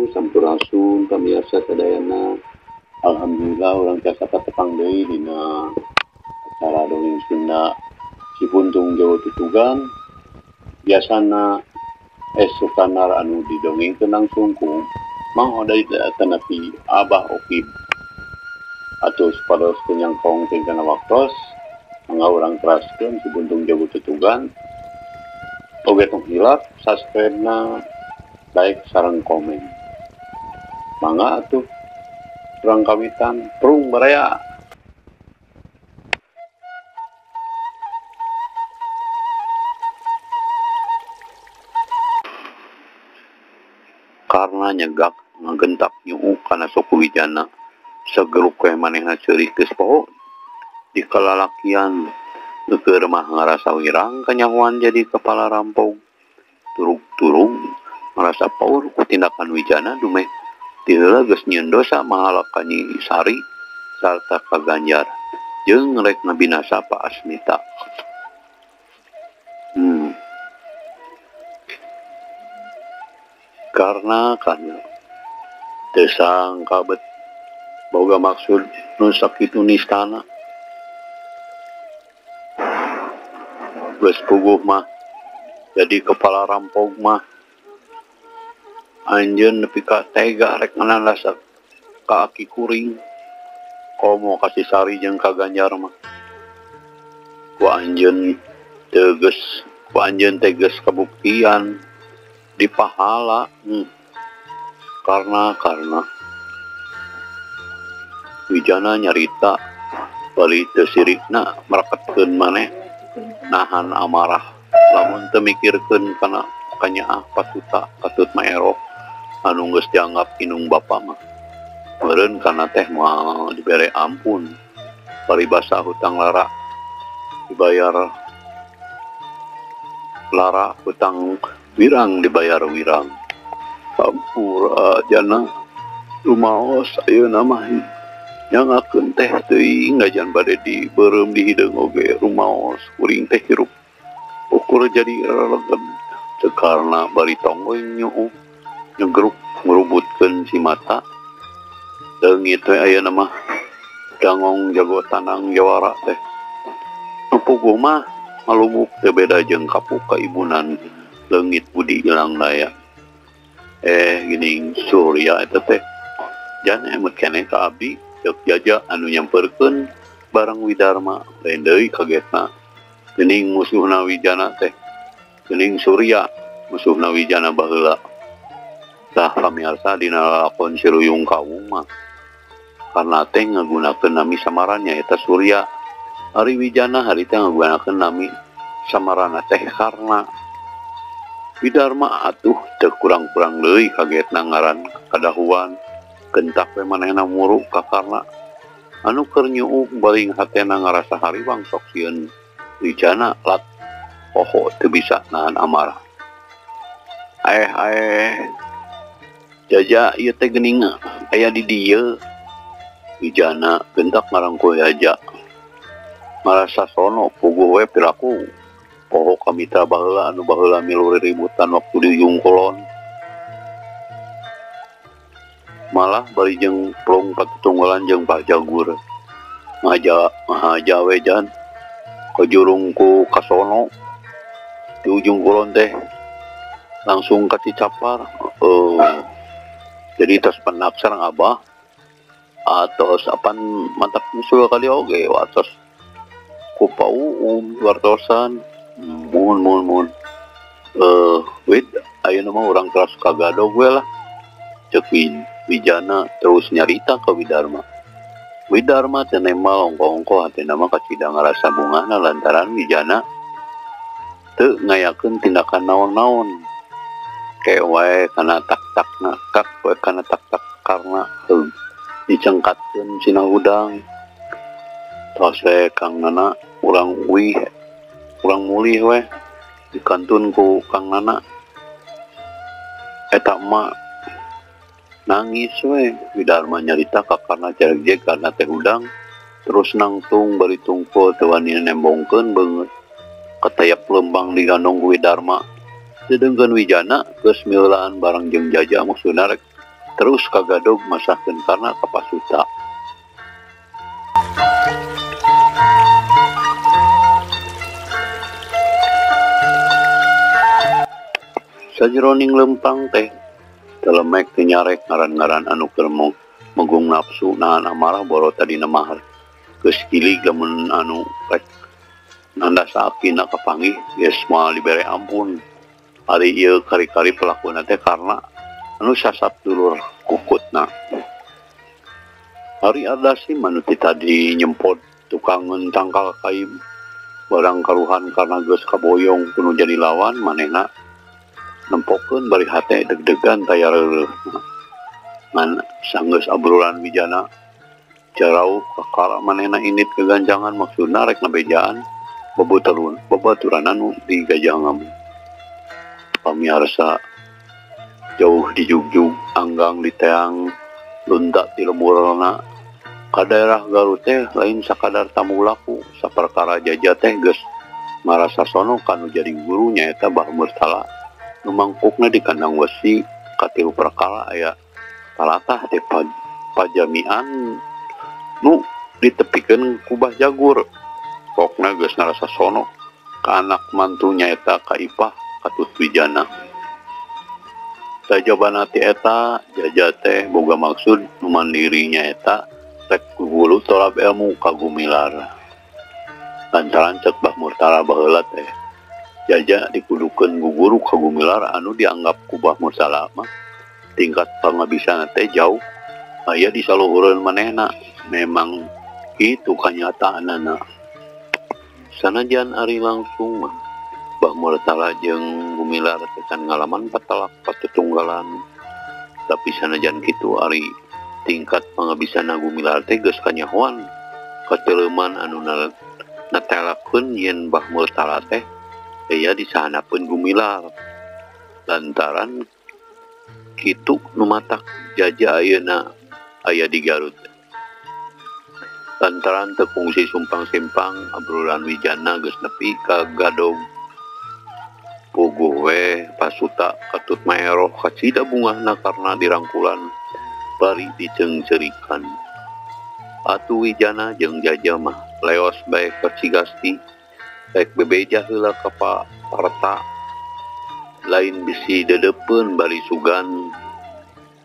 Wabarakatuh. Sampurasun pamiarsa sadayana. Alhamdulillah urang tiasa patepang deui dina acara dongeng Sunda Cipuntung Jawa Tutugan. Biasana Sukanar anu didongengkeun langsung ku Mang Oday tanapi Abah Okib. Atuh supados teu nyangkong teh kana waktos, mangga urang teraskeun Cipuntung Jawa Tutugan. Oge tong hilap subscribe-na, like sareng komen. Mangga atuh urang kawitan prung baraya. Karna nyegak ngagentak nyuuk kana suku Wijana sageruk we manehna ceurik geus poho di kalalakian. Keur mah ngarasa wirang kanyahoan jadi kepala rampog. Turug-turug ngarasa paur ku tindakan Wijana dumeh ti heula geus nyieun dosa mahalak ka Nyi Sari sarta ka Ganjar jeung rek ngabinasa Pak Asmita. Karena teu sangka bet boga maksud nu sakitu nistana. Geus puguh mah jadi kepala rampog mah anjeun nepi ka tega rek nganandas ka aki kuring komo ka si Sari jeung ka Ganjar mah. Ku anjeun teges, ku anjeun teges kabuktian dipahala. Karena Wijana nyarita bari teu sirikna mereketkeun maneh nahan amarah lamun teu mikirkeun kana kanyaah patuta katut maerok anu geus dianggap inung bapa mah. Meureun kana teh moal dibere ampun paribasa hutang lara dibayar lara, hutang wirang dibayar wirang. Hampura jana rumaos ayeuna mah nyangakeun teh teuing ngajan bade dibeureum di hideung oge rumaos kuring teh hirup ukur jadi relegem teu karna bari tonggoy nyuuk nyegruk ngrubutkeun si mata. Leungit we ayeuna mah dangong jago tanang jawara teh. Nu puguh mah malumuk teu beda jeung kapuk kaibunan leungit budi ilang daya. Geuning Surya eta teh jan emut keneh ka abdi ceuk jaja anu nyamperkeun barang Widarma. Lain deui kagetna geuning musuhna Wijana teh, geuning Surya musuhna Wijana baheula. Tah pamiarsa dina lalakon Siruyung Kawung mah karna teh ngagunakeun nami samarannya eta Surya. Ari Wijana harita ngagunakeun nami samarana teh Karna. Widarma atuh teu kurang-kurang deui kagetna ngaran kadahuan. Gentak we manehna muruk ka Karna anu keur nyuuk baling hatena ngarasa hariwang sok sieun Wijana lat poho teu bisa nahan amarah. Jaja ieu teh geuning aya di dieu. Wijana gentak ngarangkul jaja ngarasa sono puguh we piraku poho ka mitra baheula anu baheula milu riributan waktu di ujung kulon. Malah bari jeung plong patutunggalan jeung Pak Jagur ngahaja we jan kejurung ku kasono di ujung kulon teh langsung ka Cicapar. Jadi tos pendak sareng abah atos apan mantap musul kali oge atos ku pauum wartosan mun wid ayeuna mah urang keras kagadog we lah ceuk Wijana terus nyarita ke Widarma. Widarma teu nembal ongko-ongko hatena mah kacida ngarasa bungahna lantaran Wijana teu ngayakeun tindakan naon-naon. Ke wae kana tak-takna kak wae kana tak-tak karna teu dicengkatkeun sina hudang. Tos we Kang Nana urang uih urang mulih we dikantun ku Kang Nana. Eta emak nangis we. Widarma nyarita ka Karna carek karena teh hudang terus nangtung bari tungkul teu wani nembongkeun beungeut katayap lembang digandong ku Widarma. Sedengkeun Wijana geus miulaan barang jeung jaja maksudna rek Terus kagadog masahkeun karna ka Pasuta. Sajeroning lempang teh telemek teu nyarek ngaran-ngaran anu keur megung nafsu nahan amarah boro tadina mah geus kilig lamun anu rek nanda saakina kapanggih geus moal dibere ampun. Ari ieu kari-kari pelakuna teh karna anu sasap dulur kukutna. Ari Ardasi mah nu ti tadi nyempot tukangeun tangkal kaim barang karuhan karna geus kaboyong kudu jadi lawan manehna nempokeun bari hate deg-degan taya reureuh. Ngan sanggeus abrulan Wijana jarauh kakara manehna init kegancangan maksudna rek ngabejaan babaturan anu di Gajah Ngamung. Pamiarsa jauh dijugjug anggang diteang lunta ti lemurna ka daerah Garut teh lain sakadar tamu laku saperkara jaja teh geus marasa sono kanu jadi guru nyaeta Bah Murtala nu mangkukna di kandang wesi katilu perkara aya talatah teh pajamian nu ditepikeun ku Bah Jagur. Pokna geus ngarasa sono ka anak mantu nyaeta ka Ipah Katut Wijana. Sajabana ti eta jaja teh boga maksud nu mandiri nyaeta rek gugulu tolab ilmu ka Gumilar. Lantaran cek Bah Murtala baheula teh jaja dikudukeun ku guru ka Gumilar anu dianggap ku Bah Murtala mah tingkat pangabisana teh jauh aya di saluhureun manehna. Memang itu kanyataanana. Sanajan ari langsung mah Bah Murtala jeung Gumilar teh can ngalaman patelak patutunggalan. Tapi sanajan kitu ari tingkat pangabisana Gumilar teh geus kanyahoan kateleuman anu natelakeun yen Bah Murtala teh aya disahanapeun Gumilar. Lantaran kitu nu matak jaja ayeuna aya di Garut. Lantaran teu kungsi sumpang-simpang abrulan Wijana geus nepi ka Gadog. Puguh we Pasuta Katut Maeroh kacida bungahna karna dirangkulan bari diceungceurikan. Atuh Wijana jeung Jaja mah leos bae ka Cigasti rek bebeja heula ka Parta. Lain bisi dedeupeun bari sugan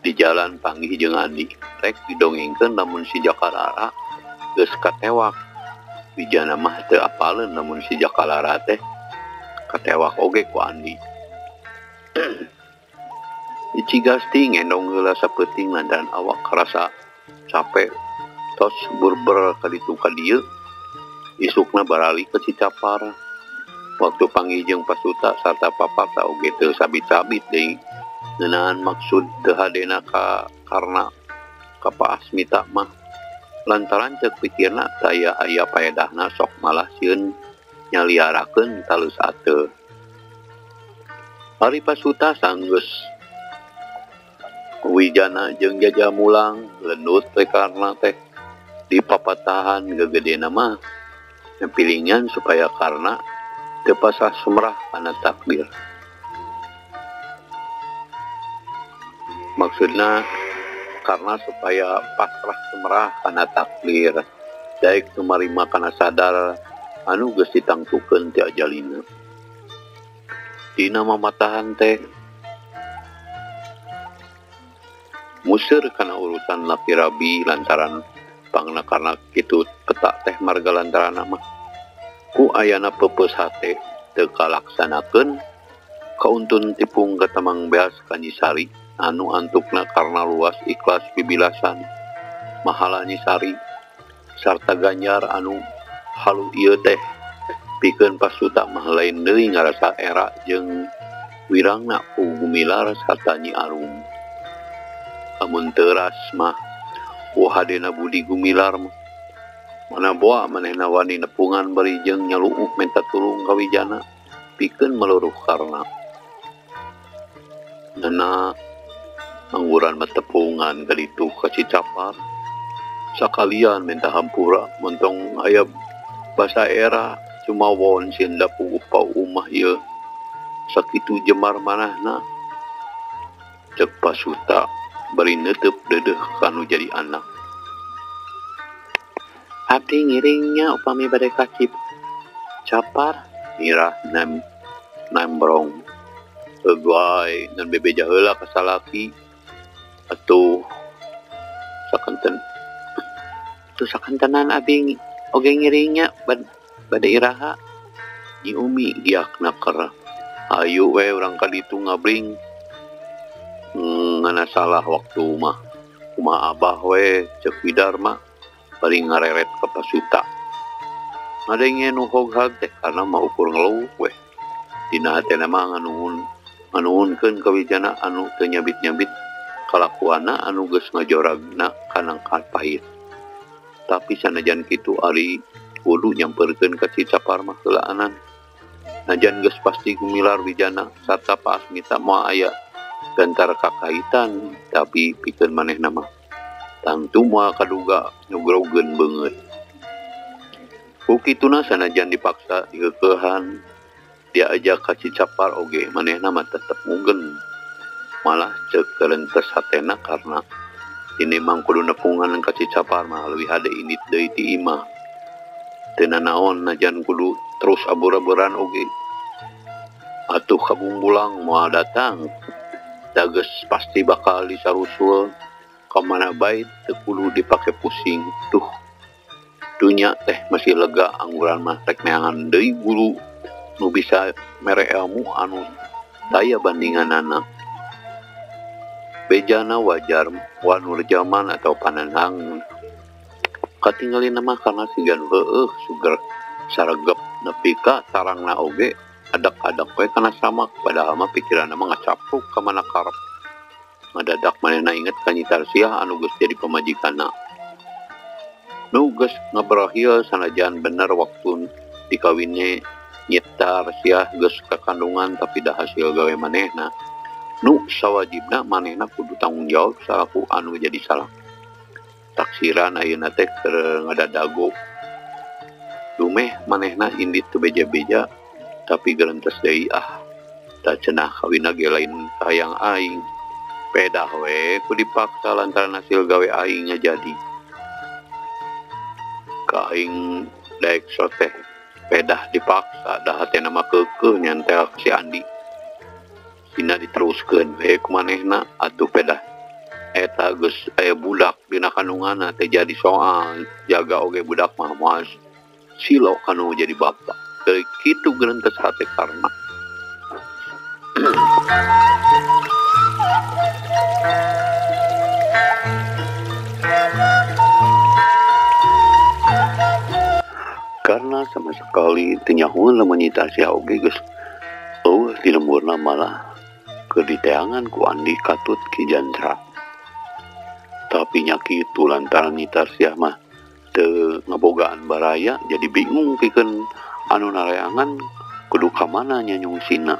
di jalan panggih jeung Andi rek didongengkeun lamun si Jakalara geus katewak. Wijana mah teu apaleun lamun si Jakalara teh katewak oge ku Andi. Di Cigasti ngendong heula sapeuting lantaran awak karasa capek tos burber ka ditu ka dieu. Isukna barali ka Cicapar. Waktu panggih jeung Pasuta sarta Paparta oge teu sabit-sabit deui ngeunaan maksud teu hadena ka karna ka Pak Asmita mah. Lantaran ceuk pikirna taya aya paedahna sok malah sieun nyaliarakeun talus ateu. Ari Pasuta sanggeus Wijana jeung Jaja mulang lendut teh karna teh dipapatahan gegedena mah pilingan supaya karna teu pasah sumrah kana takdir. Maksudna karena supaya pasrah sumrah kana takdir daek tumarima kana sadar anu geus ditangtukeun ti ajalina. Dina mamatahan teh museur kana urusan laki rabi lantaran pangna karna kitu petak teh marga lantaran mah ku ayana peupeus hate teu kalaksanakeun kauntun tipung katamang beas ka Nyi Sari anu antukna karna luas ikhlas pibilasan mahala Nyi Sari sarta ganjar anu halu ieu teh pikeun Pasuta mah lain deui ngarasa era jeung wirangna ku Gumilar sarta Nyi Arum. Lamun teuras mah ku hadena budi Gumilar mah mana boa manehna wani nepungan bari jeung nyaluuh menta tulung ka Wijana pikeun meluruh karna. Nana angguran matepungan ka ditu ka Cicapar sakalian minta hampura montong aya basa era cumawon sieun da puguh paumah ieu sakitu jemar manahna. Cek Pasuta bari neuteup deudeuh kanu jadi anak. Abdi ngiringnya upami bade ka Cicapar mirah nambrong. Heuh ngan bebeja heula ka salaki atuh sakanten tuh sakantenan abdi oge ngiringnya bade iraha. Nyi Umi giakna ker. Ayu we urang ka ditu ngabring. Ngana salah waktu mah. Kumaha abah we ceuk Widar mah bari ngareret ka pasuta. Ngadenge nu hoghag teh karena mah ukur ngeluh we. Dina hatena mah nganuhunkeun ka Wijana anu teu nyabit-nyabit kalakuanna anu geus ngajoragna kana pahit. Tapi sanajan kitu ari kudu nyamperkeun ka Cicapar mah heulaanan. Najan geus pasti gumilar Wijana sarta Pak Asmita moal aya gantar kakaitan, tapi pikeun manehna mah tangtu moal kaduga nugrogeun beungeut. Ku kituna sanajan dipaksa dikeukeuhan diajak ka Cicapar oge manehna mah tetep mugen. Malah ceuk kerentes hatena karena tinimbang kudu nepungan ka Cicapar mah leuwih hade indit deui ti imah. Teu nanaon najan kudu terus abur-aburan oge. Atuh kabungbulang moal datang. Da geus pasti bakal disarusul ka mana bae teu kudu dipake pusing. Duh, dunya teh masih lega angguran mah rek neangan deui guru nu bisa mere ilmu anu taya bandinganana. Bejana wajar wanur zaman atau panenang. Katingalina mah karena sigan heueuh suger saregep nepi ka tarangna oge adak-adak we kana samak, padahal mah pikiranna mah ngacapruk ka mana karep. Ngadadak manehna inget ka Nyi Tarsiah anu geus jadi pamajikanna. Nu geus ngaberahil sanajan bener waktu dikawinnya Nyi Tarsiah geus kakandungan tapi dah hasil gawe manehna. Nu sawajibna manehna kudu tanggung jawab salaku anu jadi salah. Taksiran ayeuna teh keur ngadadago. Dumeh manehna indit teu beja-beja tapi gerentes deui ah. Da cenah kawinna ge lain hayang aing. Pedah we ku dipaksa lantaran hasil gawe aing jadi. Ka aing daek soteh pedah dipaksa dah hatena mah keukeuh nyantel si Andi. Sina diteruskeun we ku manehna atuh pedah. Eta geus aya budak dina kandunganna teh jadi soal jaga oge budak mah moal silo kanu jadi bapak. Kitu gerentes hate karena. Karena sama sekali teu nyahoeun lamun Nyi Tarsiah oge geus eueuh di lemburna malah keur diteangan ku Andi katut Ki Jantra. Tapi nya kitu lantaran Nyi Tarsiah mah teu ngabogaan baraya jadi bingung pikeun anu nareangan kudu ka mana nya nyungsina.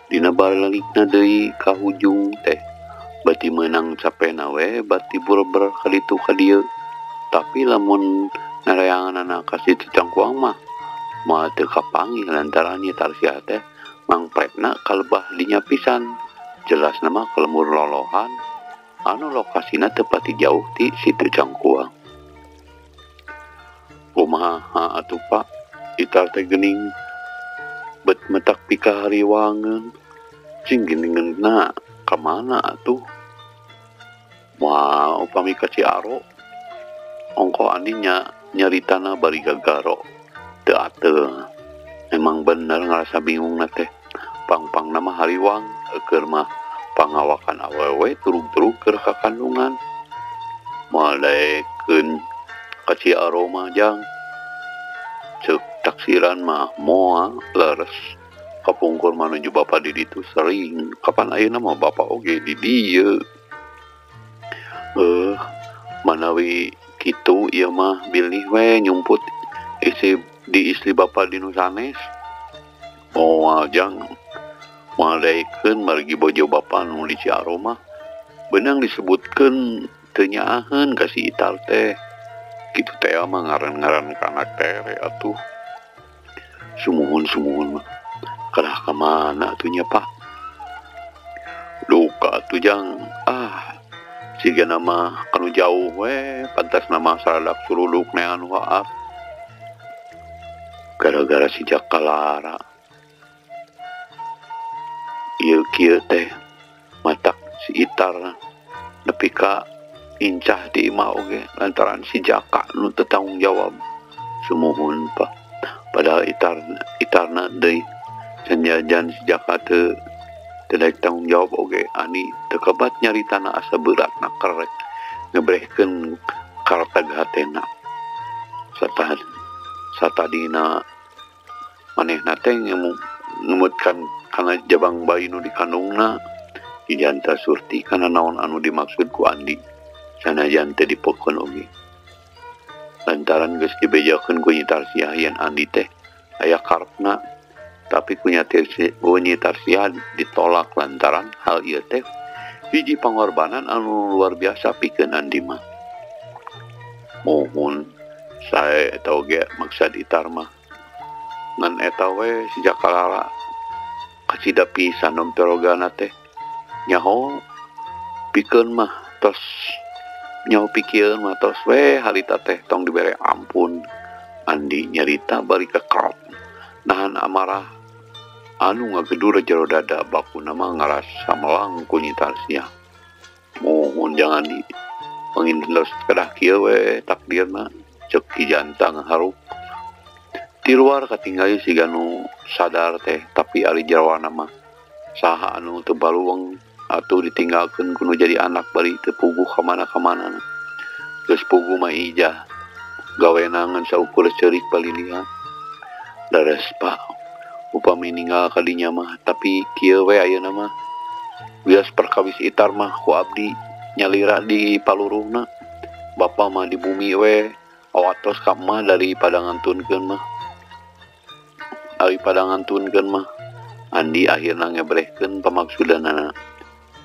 Dina balikna deui ka hujung teh bati meunang capena we bati burber ka ditu ka dieu. Tapi lamun nareanganana ka Situ Cangkuang mah moal teu kapanggih lantaran Nyi Tarsiah teh mangpretna kalebah dinya pisan. Jelasna mah ka lembur lolohan anu lokasina teu pati jauh ti Situ Cangkuang. Kumaha atuh Pak, Itar teh geuning bet metak pikahariwangeun. Cing geuningeunna ka mana atuh? Moal upami ka Ciaro. Ongko Andi nya nyaritana bari gagaro. Teu ateul. Emang bener ngarasa bingungna teh. Pang-pangna mah hariwang, keur mah pangawakan awewe turug-turug keur ka kandungan. Moal daekeun ka Ciaro mah jang. Ceuk taksiran mah moal leres. Kapungkur manuju bapa di ditu sering. Kapan ayeuna mah bapa oge di dieu. Manawi kitu ieu mah bilih we nyumput isi di istri bapa di nu sanes. Moal jang. Moal daekeun margi bojo bapa nu di Ciaro mah beunang disebutkeun teu nyaaheun ka si Itar teh. Kitu teh mah ngaran-ngaran kana tere atuh. Sumuhun-sumuhun mah. Kalah ka mana atuh nya Pak? Duka atuh jang. Ah, Siga nama kanu jauh we pantas nama saradak suruduk neangan waaf. Gara-gara si Jaka Lara. Ieu kieu teh matak si Itar nepi ka incah di imah oge lantaran si Jaka nu teu tanggung jawab. Sumuhun Pak. Padahal Itarna deui sanjajan si Jaka teu daek tanggung jawab oge ani teu kebat nyaritana asa berat nakerek ngebrehkeun kartag hatena. Satadina manehna teh ngemutkan kana jabang bayi nu dikandungna. Dijanta Surti kana naon anu dimaksud ku Andi sanajan teu dipokeun oge. Lantaran geus dibejakeun ku Nyi Tarsiah yen Andi teh aya karepna, tapi ku Nyi Tarsiah ditolak lantaran hal ieu teh hiji pangorbanan anu luar biasa pikeun Andi mah. Mohon sae eta oge maksad Itar mah. Ngan eta we si Jaka Lara kacida pisan nomperogana teh. Nyaho pikeun mah tos nyaho pikieun mah tos we harita teh tong dibere ampun. Andi nyarita bari kekerot nahan amarah anu ngagedur jero dada bakuna mah ngarasa melang ku Nyi Tarsiah. Mohon jangan di panginten kedah kieu we takdirna ceuk Ki Janta ngaharup. Di luar katingali siga nu sadar teh tapi ari jarawana mah saha anu teu baluweng atuh ditinggalkeun kudu jadi anak bari teu puguh ka mana-kamana. Geus puguh mah ijah gawena ngan saukur ceurik palilihan. Leres Pak, upami ninggal ka dinya mah tapi kieu we ayeuna mah wios perkawis Itar mah ku abdi nyalira di paluruhna. Bapa mah di bumi we awatos ka emak daripada ngantunkeun mah. Daripada ngantunkeun mah Andi akhirna ngebrehkeun pamaksudanana.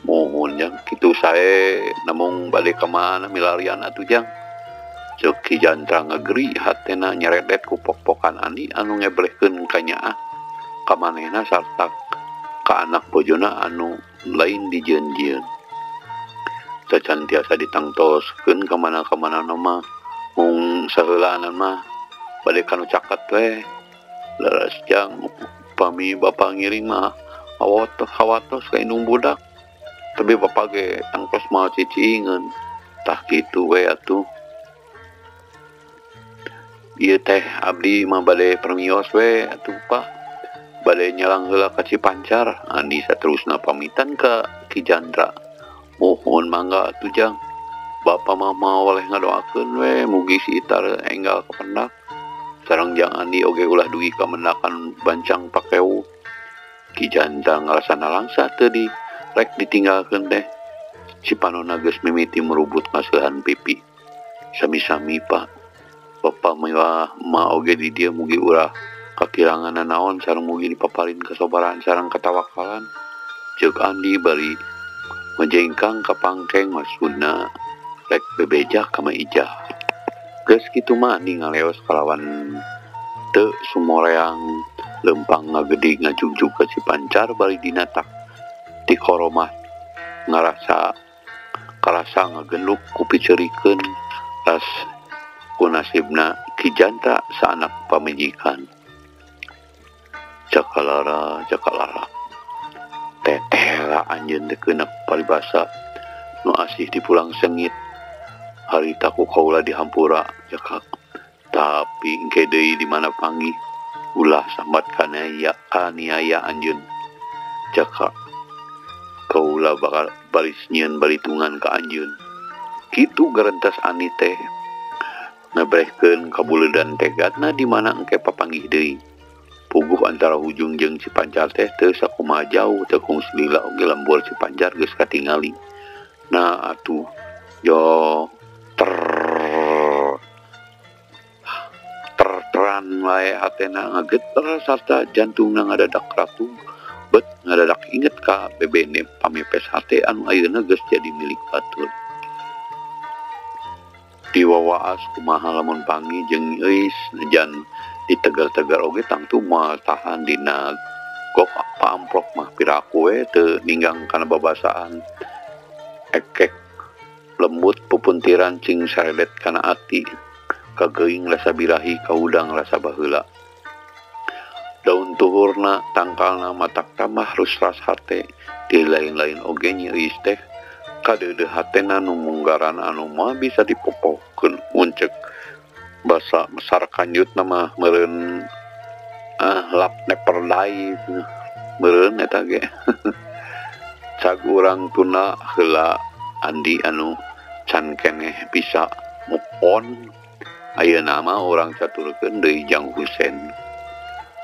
Mohon jang kitu sae namung bade ka mana milarian atuh jang. Ceuk Ki Jantra ngegeri hatena nyeredet ku pok-pokan Andi anu ngebrehkeun ka nyaah ka manehna sarta ka anak bojona anu lain dijieun-jieun. Sacan tiasa ditangtoskeun ka mana-kamana mah mung saheulaanan mah bade kanu caket we. Leres jang upami bapa ngiring mah awatos hawatos ka indung budak. Tapi bapa ge tangtos mah ciciingeun. Tah kitu we atuh. Ieu teh abdi mah bade permios we atuh Pak. Bade nyalang heula ka Cipancar. Andi saterusna pamitan ka Ki Jandra. Mohon mangga atuh jang. Bapa mah waleh ngadoakeun we mugi si Itar enggal kapendak. Sareng jang Andi oge ulah dugi ka mendakan bancang pakewu. Ki Jandra ngarasa nalangsa teu di rek ditinggalkeun teh. Si panona geus mimiti merubut maseuhan pipi. Sami-sami Pak. Bapa mah ma oge di dieu mugi ulah kakirangan naon sareng mugi dipaparin kasabaran sareng katawakalan. Ceuk Andi bari ngejengkang ka pangkeng maksudna rek bebeja ka Ma Ijah. Geus kitu mah Andi ngaleos kalawan teu sumoreang lempang ngagedig ngajugjug ka Cipancar bari dinatak ti koromah ngarasa karasa ngagenduk ku piceurikeun tas ku nasibna Ki Janta saanak pamajikan. Jaka Lara, Jaka Lara. Tetela anjeun teh keunak paribasa nu asih dipulang sengit. Harita ku kaula dihampura Jaka. Tapi engke deui di mana panggih ulah sambat kana kaniaya anjeun. Jaka kaula bakal baris nyieun balitungan ka anjeun. Kitu garantas Ani teh ngabrehkeun kabuledan tegadna di mana engke papanggih deui. Puguh antara hujung jeung Cipancar teh teu sakumaha jauh teu kungsi lila oge lembur Cipancar geus katingali. Nah atuh yo terteran wae hatena ngageter sarta jantungna ngadadak ratu bet ngadadak inget ka bebene pamepes hate anu ayeuna geus jadi milik batur. Diwawaas kumaha lamun pangi jeung euis najan ditegar-tegar oge tangtu moal tahan dina gok paamprok mah piraku we teu ninggang kana babasaan ekek Lembut pupuntiran cing saredet kana ati kageuing rasa birahi kaudang rasa baheula. Daun tuhurna tangkalna matak tambah rusras hate di lain-lain oge Nyi Euis teh kadeudeuh hatena nu munggaran anu moal bisa dipopohkeun muncek basa mesar kanjut mah meureun lap never die meureun eta ge. Cag urang tuna heula Andi anu can keneh bisa move on ayeuna mah urang caturkeun deui Jang Husen.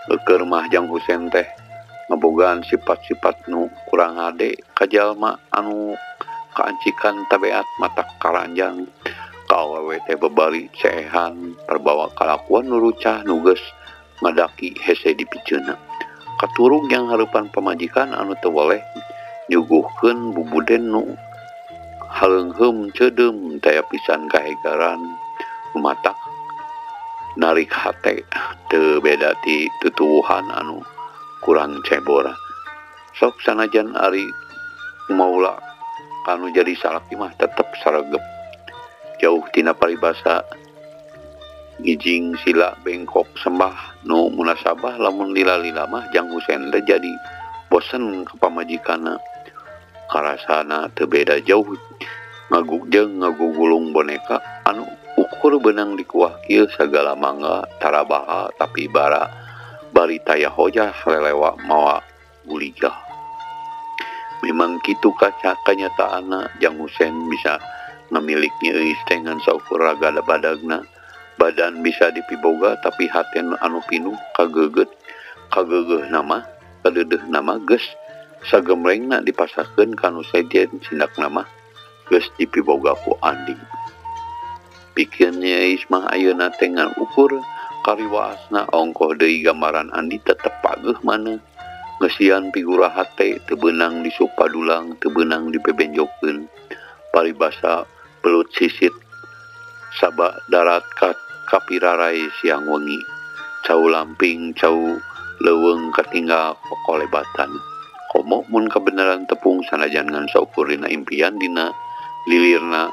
Eukeun mah Jang Husen teh ngabogaan sifat-sifat nu kurang hade ka jalma anu kaancikan tabeat matak karanjang ka awewe teh babari ceehan terbawa kalakuan nu rucah nu geus ngadaki hese dipiceuna. Katurung yang hareupan pamajikan anu teu weleh nyuguhkeun bubuden nu haleungheum ceudeum taya pisan kahegaran matak narik hate teu beda ti tutuwuhan anu kurang cebor. Sok sanajan ari maula anu jadi salaki mah tetep saregep jauh tina paribasa ngijing sila bengkok sembah nu munasabah lamun lila-lila mah Jang Husen teh jadi bosen ka pamajikanna. Karasana teu beda jauh ngagugjeng ngagugulung boneka anu ukur benang dikuah kieu sagala mangga tarabaha tapi bara bari taya hojah lelewa mawa guligah. Memang kitu kaca kanyataanna Jang Husen bisa ngamilik Nyi Euis teh ngan saukur raga badagna. Badan bisa dipiboga tapi haten anu pinuh kageget kageugeuh nama kadeudeuh nama geus sagemrengna dipasakeun ka nu sejen sindakna mah geus dipiboga ku Andi. Pikir Nyi Euis mah ayeuna teh ngan ukur kariwaasna ongkoh deui gambaran Andi tetep pageuh maneh. Ngeusian pigura hate teu beunang disupadulang teu beunang dibebenjokeun. Paribasa belut sisit saba darat kapirarai siang wengi. Cau lamping cau leuweung katinggal kokolebatan. Komo mun kabeneran tepung sanajan ngan saukur dina impian dina lilirna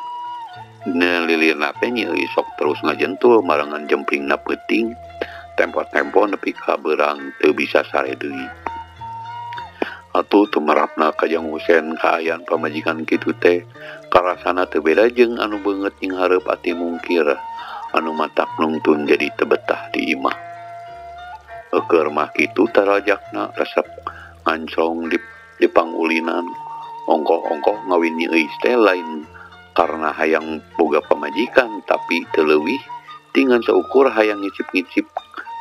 dina lilirna teh Nyi Euis sok terus ngajentul marangan jemplingna peuting tempo-tempo nepi ka beurang teu bisa sare deui. Atuh tumerapna ka Jang Husen kaayaan pamajikan kitu teh karasana teu beda jeung anu beungeut jeung hareup ati mungkir anu matak nungtun jadi teu betah di imah. Eukeun mah kitu tarajakna resep ngancong di pangulinan ongkoh-ongkoh ngawin Nyi Euis teh lain karena hayang boga pamajikan tapi teu leuwih tingan saukur hayang ngicip-ngicip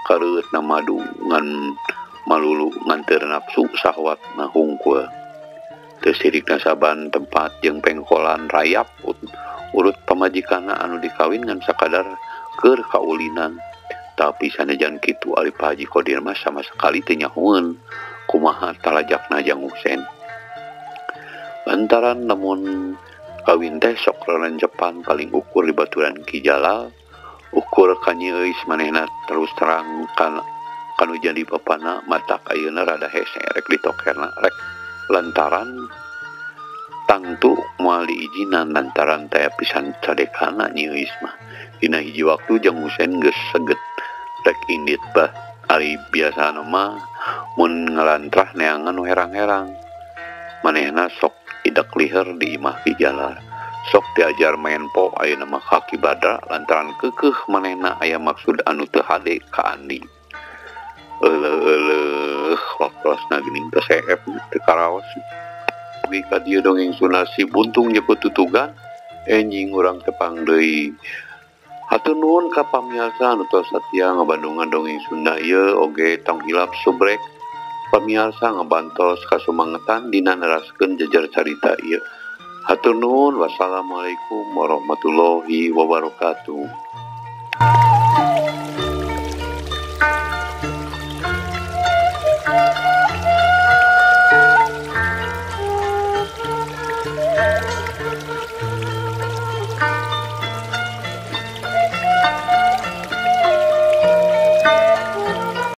kareueutna madu ngan malulu nganteur nafsu sahwatna hungkul. Teu sirikna saban tempat jeung pengkolan rayap urut pamajikanna anu dikawin ngan sakadar keur kaulinan. Tapi sanajan kitu ari Pak Haji Kodir mah sama sekali teu nyahoeun kumaha talajakna Jang Husen. Lantaran lamun kawin teh sok rerencepan paling ukur di baturan Ki Jalal, ukur ka Nyi Euis manehna terus terang kanu jadi bapana matak ayeuna rada hese rek ditokerna rek lantaran tangtu moal diizinan lantaran taya pisan cadekana Nyi Euis mah. Dina hiji waktu Jang Husen geus seget rek indit bah ari biasana mah mun ngalantrah neangan nu herang-herang manehna sok idak liher di imah Ki Jalal. Sok diajar main po ayeuna mah ka Ki Badra lantaran keukeuh manehna aya maksud anu teu hade ka Andi. Euleuh waktosna geuning teh seep teu karaos. Dugi ka dieu dongeng Sunda si buntung jeung tutugan enjing urang tepang deui. Hatur nuhun ka pamiarsa anu tos satia ngabandungan dongeng Sunda ieu oge tong hilap subrek pamiarsa ngabantos kasumangetan dina neraskeun jejer carita ieu. Hatur nuhun, wassalamualaikum warahmatullahi wabarakatuh.